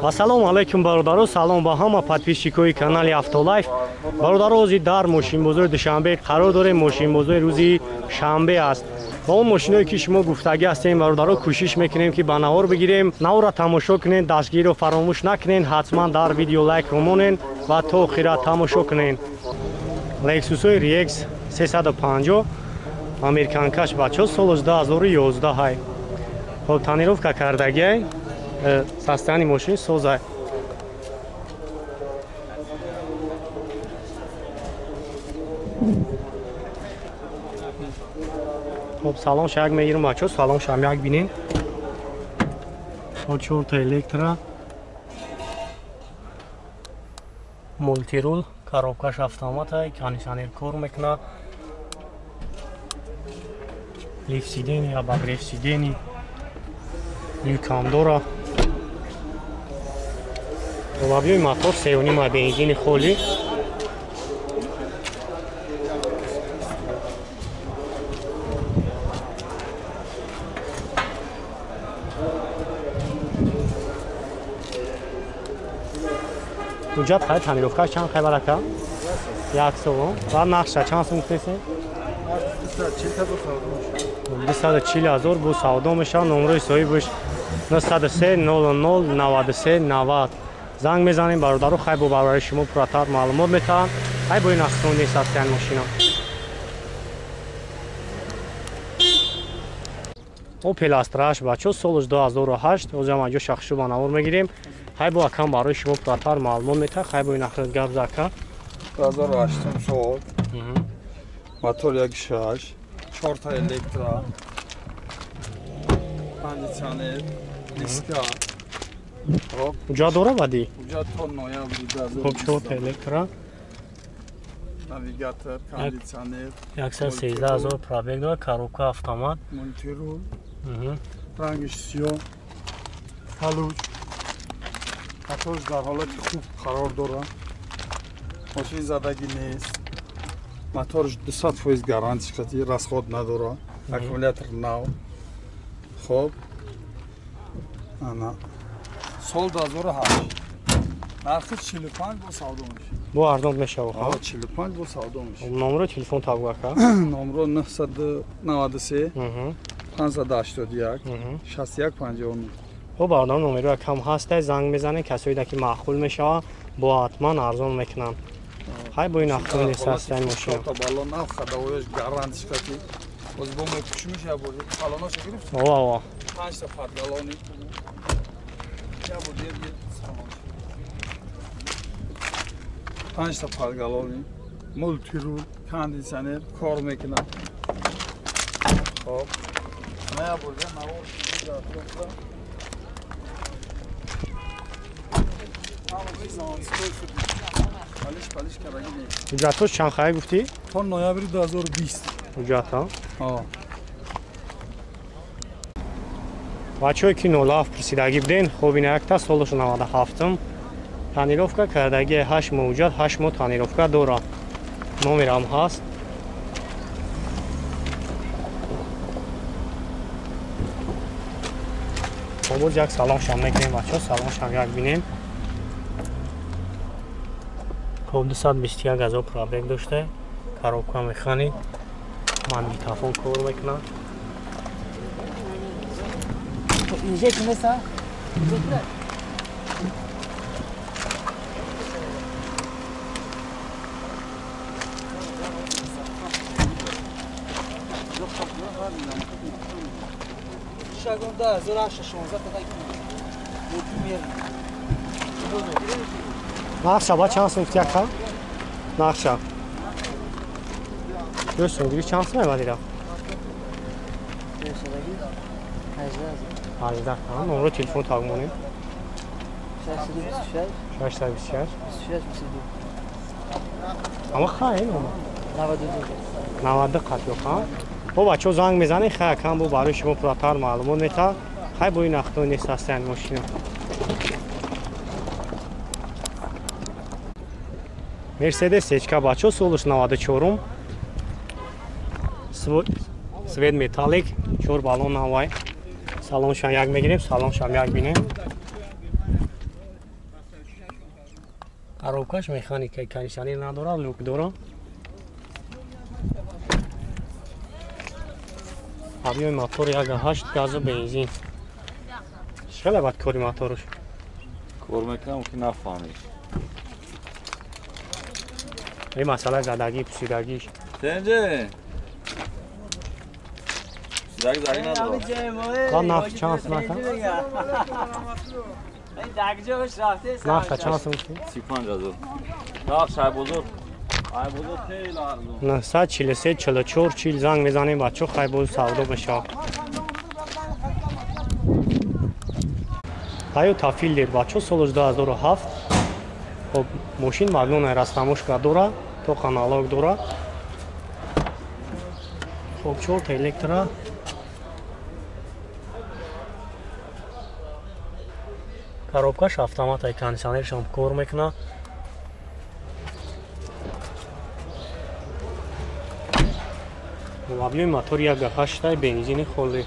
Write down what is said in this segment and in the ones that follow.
Ассалому алайкум бародаро, салом ба ҳама подписчикои канали Автолайф. Бародаро, ҳозир дар мошинбозори Душанбе қарор дорем. Мошинбозори рӯзи шанбе аст. Ба он мошиное ки шумо гуфтагӣ ҳастем бародаро, кӯшиш мекунем ки ба навор бигирем. Наворро тамошо кунед, дастгириро фаромӯш накунед, ҳатман дар видео лайк монед ва то охира тамошо кунед. Lexus-ои RX 350 американкаш бачо, соли 2011 ҳай. Хоб тонировка кардагиай. Состояние мошин созай. Хоб салон шак мегирам бачо, салон шам як бинен. Хоб чорта электро, мултирул, коробкаш автоматай, кондиционер кор мекуна, лифт сидени, обогрев сидени, люкам дора. Лабиёи мотор 3.5 бензини холӣ. Ҳуҷҷат хай тонировкаш чанд хай барака? Як сол. Ва нақша чанд сум гуфтесен? 240 ҳазор бу савдо мешавад. Номрои соҳибаш 903 00 93 90. Занг мезанем бародаро, хай бо бародари шумо пурратар маълумот метаҳанд. Хай бо ин аслон нест астиян мошина. Opel Astra бачо, солаш 2008. Ҳозир ҳам аҷо шахшу ба навор мегирем. Хай бо акам барои шумо пурратар маълумот метаҳад. Хай бо ин ахират гап за ака. 2008 сол. Мотор 1.6, 4 электро, кондиционер, диска. Ҳуҷҷат дора баъди? Ҳуҷҷат то ноябри 2020. Хоб 4 электро, навигатор, кондиционер. 113 ҳазор пробег дора, коробка автомат, мультирул, рангиш сиёҳ, фалуҷ. Моторш дар ҳолати хуб қарор дорад. Мошин задагӣ нест. Моторш 200% гарантия қати, расход надорад. Аккумулятор нав. Хоб. Ана. Сол 2008. Нархи 45 бо савдо мешавад. Бо арзон мешавад, ха? 45 бо савдо мешавад. Номро телефон табгу ака? Номро 993 581 61 59. Хоб бародарон, номеро якам ҳаста, занг мезанед, касоеда ки маъқул мешавад, бо ҳатман арзон мекунанд. Хай бо ин ахтон нест астиян мошина. Баллон нав хадавояш гарантиш қати. Боз бо мепӯшимиш я бо баллоноша гирифт? Ова, ова. 5 та подгалони. Я бо дер салон. 5 та подгалони, мултирул, кондиционер кор мекунад. Хоб. Ма я бо дер навор шуда. Ҳуҷҷатҳош чанд хай гуфтӣ? То ноябри 2020. Ҳуҷҷатҳо? Бачаҳое ки 07 пурсидагӣ буден, хоб ина якта солаш 97-м. Тонировка кардагӣ 8 моҳ ҳуҷҷат, 8 моҳ тонировка дорад. Номерам ҳаст. Боз як салоншам мекунем бачаҳо, салоншам як бинем. Хоб 221 ҳазор пробег дошта, коробка механик, магнитофон кор мекунад. Нақша ба чанд сум гуфти ака? Нақша. Ё сум гирифт чанд сум мебадира? 18. Номро телефон таг монем. 626 626 26 22. Ама хай номер. 92. 92 қат ёқ, ҳа? Бо бачаҳо занг мезанед, хай акам бо барои шумо пурратар маълумот метаҳад. Хай бо ин ахтон нест астиян мошина. Мерседес Сечка бачо, солаш 94-ум. Свет металлик, 4 баллон навай. Салоншам як мегирем, салоншам як бинем. Коробкаш механика, кондиционер надора, люк дора. Объёми мотор 1.8 газу бензин. Хеле бад кори моторш. Кор мекунам ки нафаҳмӣ. Ин масъалаи задагӣ, пусидагиш. Тенҷе. Пусидагӣ задагӣ надорад. Ка нарх чанд сум ака? Нарх чанд сум? 35 ҳазор. Нарх Шайбозор. Айбозор хеле арзон. 943 44 40 занг мезанем бачо Хайбозор савдо мешавад. Toyota Fielder бачо соли 2007. Хоб мошин магнона растамошка дора, тоқ аналог дора. Хоб 4 та электро. Коробкаш автомат ай кондиционерш ҳам кор мекунад. Объёми мотор 1.8 бензини холӣ.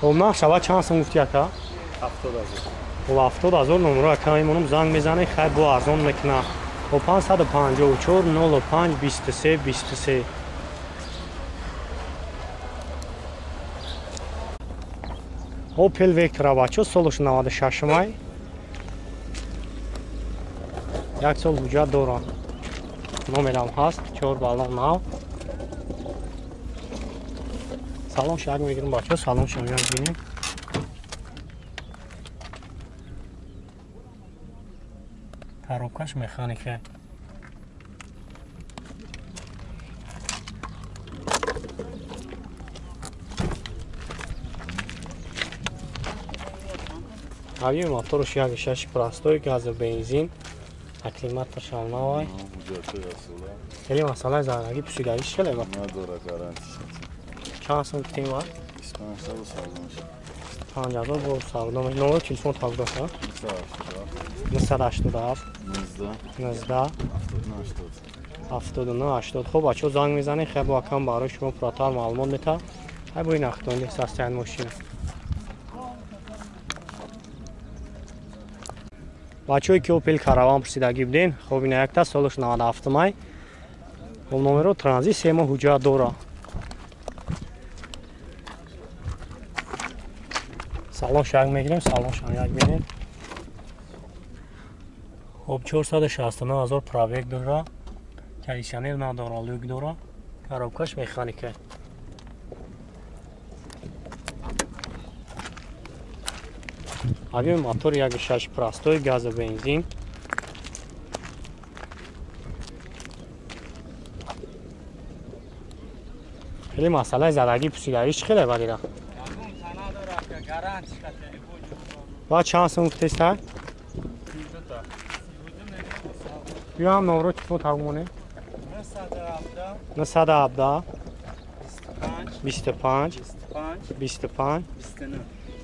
Хоб нарх шава чанд сум гуфти ака? 70 ҳазор. Хоб 70 ҳазор номро ака мемонам занг мезанем, хайр бо арзон мекунад. Хоб 554 05 23 23. Opel Vectra бачо солаш 96 май. Як сол ҳуҷҷат дорам. Номерам ҳаст, 4 баллон нав. Салон шаг мегирам бачо, салон шаг бинем. Коробкаш механика. Объёми моторш 1.6 простой, газу бензин, акклиматор навай. Хеле масъалаи задагӣ пусидагиш хеле ба. Надора гарантия. Чанд сум гуфтем ва? 25 савдо мешавад. 5000 бо савдо мешавад. Номери телефон тавдо ша? 987 19 79 80. Хоб бачо занг мезанед, хай бо акам барои шумо пурратар маълумот метавад. Хай бо ин ахтонди састаян мошина. Бачое ки Opel Caravan пурсидагӣ буден, хоб ина якта солаш 97 май. Хоб номеро транзит 3 моҳ ҳуҷҷат дора. Салон шаг мегирем, салон шаг мегирем. Хоб 469 ҳазор пробег дора. Кондиционер надора, люк дора. Коробкаш механика. Объёми мотор 1.6 простой, газу бензин. Хеле масъалаи задагӣ пусидагиш хеле бадира. Ва чанд сум гуфтеста? Биё ҳам номро телефон тагумоне. 917 25 25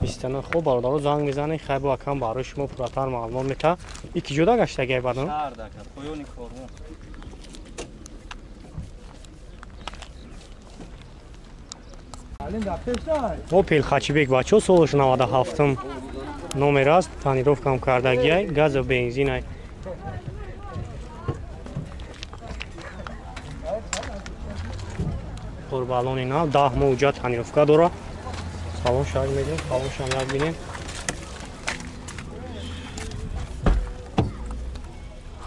29. Хоб бародаро занг мезанед, хай бо акам барои шумо пурратар маълумот метавад. И ки ҷода гаштагиай бадам? Opel Хачибек бачо солаш 97 номер аст, тонировкам кардагиай, газу бензинай. Қурбалони нав 10 моҳ уҷа тонировка дора. Салон шаг мегирем, салон шаг бинем.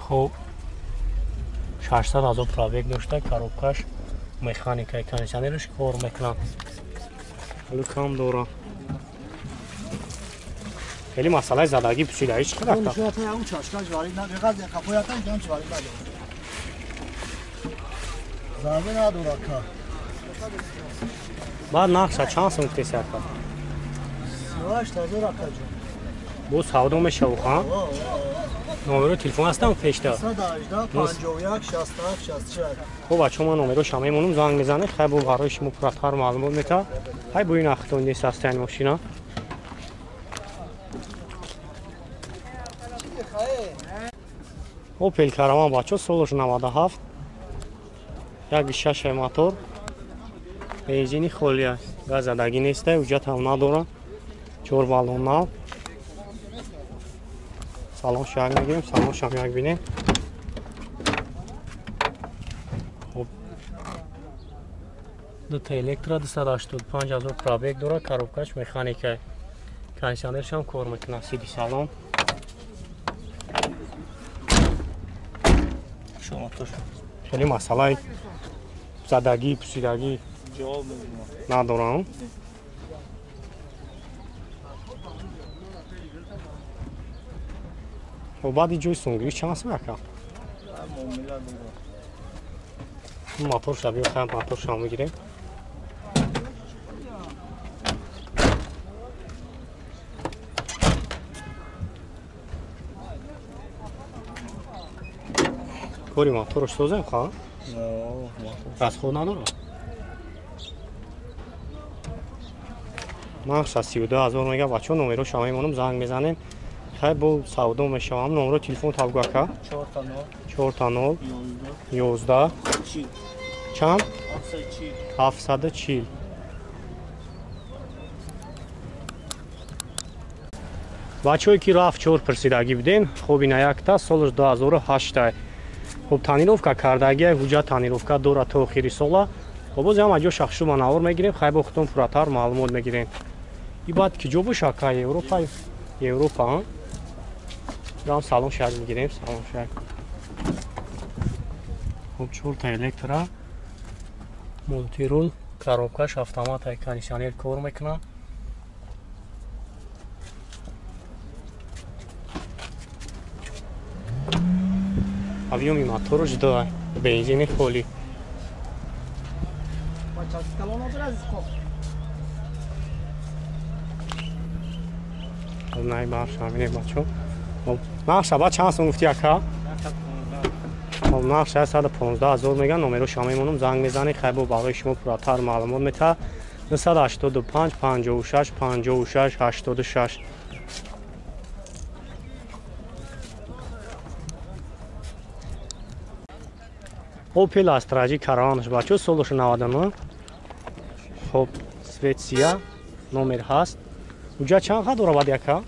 Хоб 600 ҳазор пробег дошта, коробкаш механика, кондиционераш кор мекунад. Люкам дора. Хеле масъалаи задагӣ пусидагӣ чӣ қадар? Баъд нархша чанд сум гуфтеси ака? 38 ҳазор ака ҷон. Бо савдо мешаву ха? Номеро телефон ҳастам пешта? 918 51 67 64. Хоб бачо ман номероша мемонам, занг мезанед, хай бо барои шумо пурратар маълумот метавад. Хай бо ин ахтонди састаяни мошина. Opel Caravan бачо солаш 97. 1.6 мотор. Бензини холӣ аст. Газ задагӣ нест, ҳуҷҷат ҳам надорад. 4 баллон нав. Салон шак мегирем, салон шам як бинем. Хоб. Дута электро 285 ҳазор пробег дорад, коробкаш механика. Кондиционерш ҳам кор мекунад, сиди салон. Хеле масъалаи задагӣ, пусидагӣ надорам. Хоб, баъди ҷои сунгирӣ чанд сум ака? Моторша биё, хай моторша мегирем. Кори моторш созем, ха? Расход надорад? Нархша 32 ҳазор мега, бачаҳо номероша мемонам, занг мезанем. Хай бо савдо мешавам. Номеро телефон табгу ака? 4 0 11 чанд? 740. Бачаҳое ки рафт 4 пурсидагӣ буден, хоб ина якта солаш 2008. Хоб тонировка кардагия, ҳуҷҷат тонировка дорад то охири сола. Хоб боз ҳам аҷо шахшума навор мегирем, хай бо худтон пурратар маълумот мегирем. И баъд ки ҷо боша ака? Европа, Европа. Рам салон шак мегирем, салон шак. Хоб 4 та электро, мултирул, коробкаш автомат, кондиционер кор мекунад. Объёми моторш 2, бензини холӣ. Най барша бинем бачо. Нархша ба чанд сум гуфти ака? Хоб нархша 115 ҳазор меган, номероша мемонам, занг мезанед, хай бо барои шумо пурратар маълумот метаҳад. 985 56 56 86. Opel Astra G караванш бачо, солаш 99. Хоб Светсия номер ҳаст. Уҷа чанд ха дора бад яка?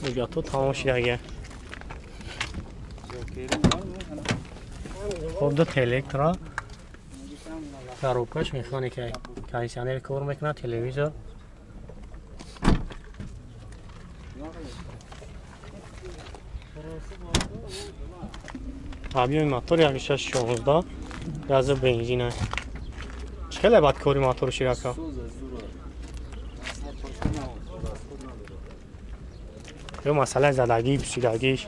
Уҷа то тамом шидагия. Хоб ду электро, коробкаш механика, кондиционер кор мекунад, телевизор. Объёми мотор 1.616, газа бензина. Чӣ хеле бад кори мотори ширака? Ё масъалаи задагӣ, пусидагиш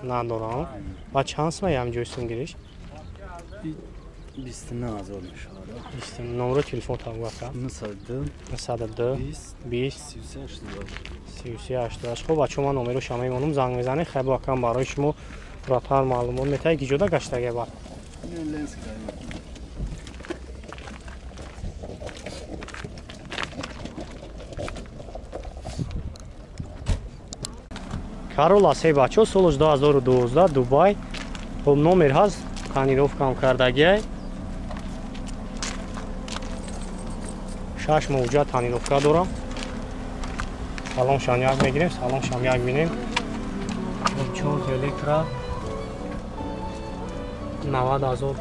надорам. Ба чанд сум ям ҷои сунгириш? 29 ҳазор мешавад. 29. Номеро телефон табгу ака? 902 902 20 33 88. Хоб бачаҳо, ман номероша мемонам, занг мезанед, хай бо акам барои шумо пурратар маълумот метаҳад. Ки ҷода гаштагия бад? Карола се бачаҳо, солаш 2012, Дубай. Хоб номер ҳаст, тонировкаам кардагиай. 6 моҳ ҳуҷҷат тонировка дорам. Салон шам як мегирем, салон шам як бинем. 4 электро 90 ҳазор.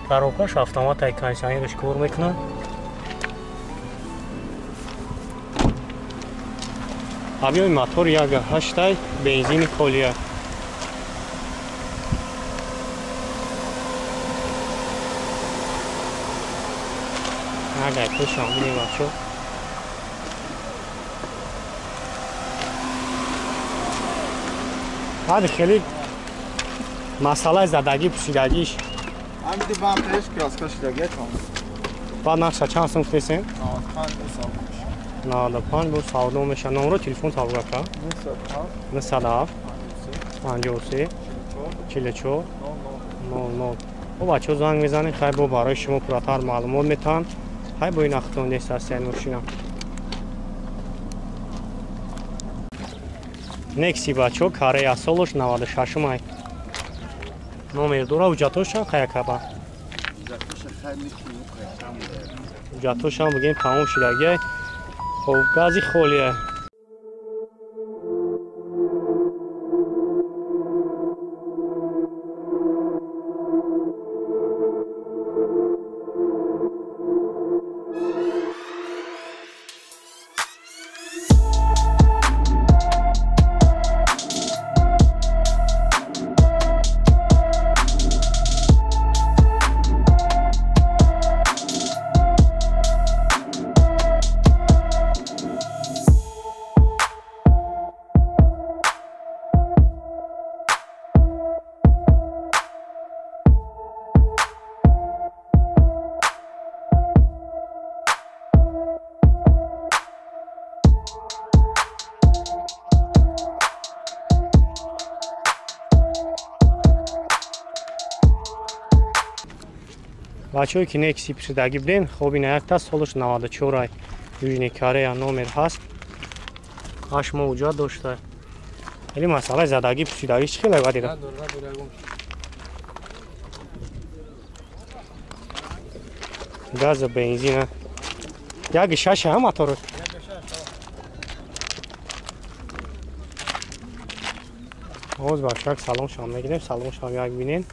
Коробкаш автомат, кондиционерш кор мекунад. Объёми мотор 1.8, бензини холия. Агар пешам бинем бачо. Баъд хеле масъалаи задагӣ, пусидагиш. Ҳамиди бамперш краска шидагӣ там. Баъд нархша чанд сум гуфтесем? 95 95 бо савдо меша. Номеро телефон табгу ака? 907 53 44 00. Хоб бачаҳо, занг мезанед, хай бо барои шумо пурратар маълумот метаҳанд. Хай бо ин ахтон нест аст ин мошина. Некси бачо Корея солош 96 май. Номер дора ҳуҷҷатош чанд қаякаба? Ҳуҷҷатош ҳам бигем тамом шудагиай. Хоб гази холия. Бачаҳое ки Некси пурсидагӣ буден, хоб ина якта солаш 94 ай. Южный Корея номер ҳаст. 8 моҳ ҳуҷҷат дошта. Вале масъалаи задагӣ пурсидагӣ чӣ хеле вадира? Газа бензина. Як шаш ҳам мотору. Ҳоз бачак салон шам мегирем, салон шам як бинен.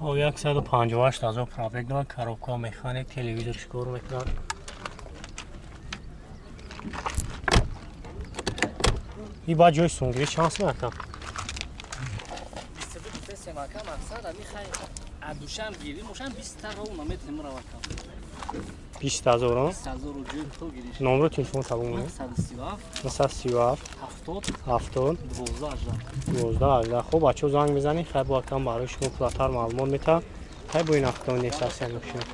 О 158 ҳазор пробег дорад, коробка, механик, телевизор кор мекунад. И ба ҷои сунгирӣ чанд сум ака? 22 сем ака, мақсад ами хай адушам гирӣ, мошам 20 та ров наметем рав ака. 20 ҳазор, 20 ҳазор ҷои то гириш. Номро телефон табун мекунед? 937 937 70 70 12 18. 12 18. Хуб бачаҳо занг мезанед, хай бо акам барои шумо пулатар маълумот метаҳад. Хай бо ин автон несасия мошина.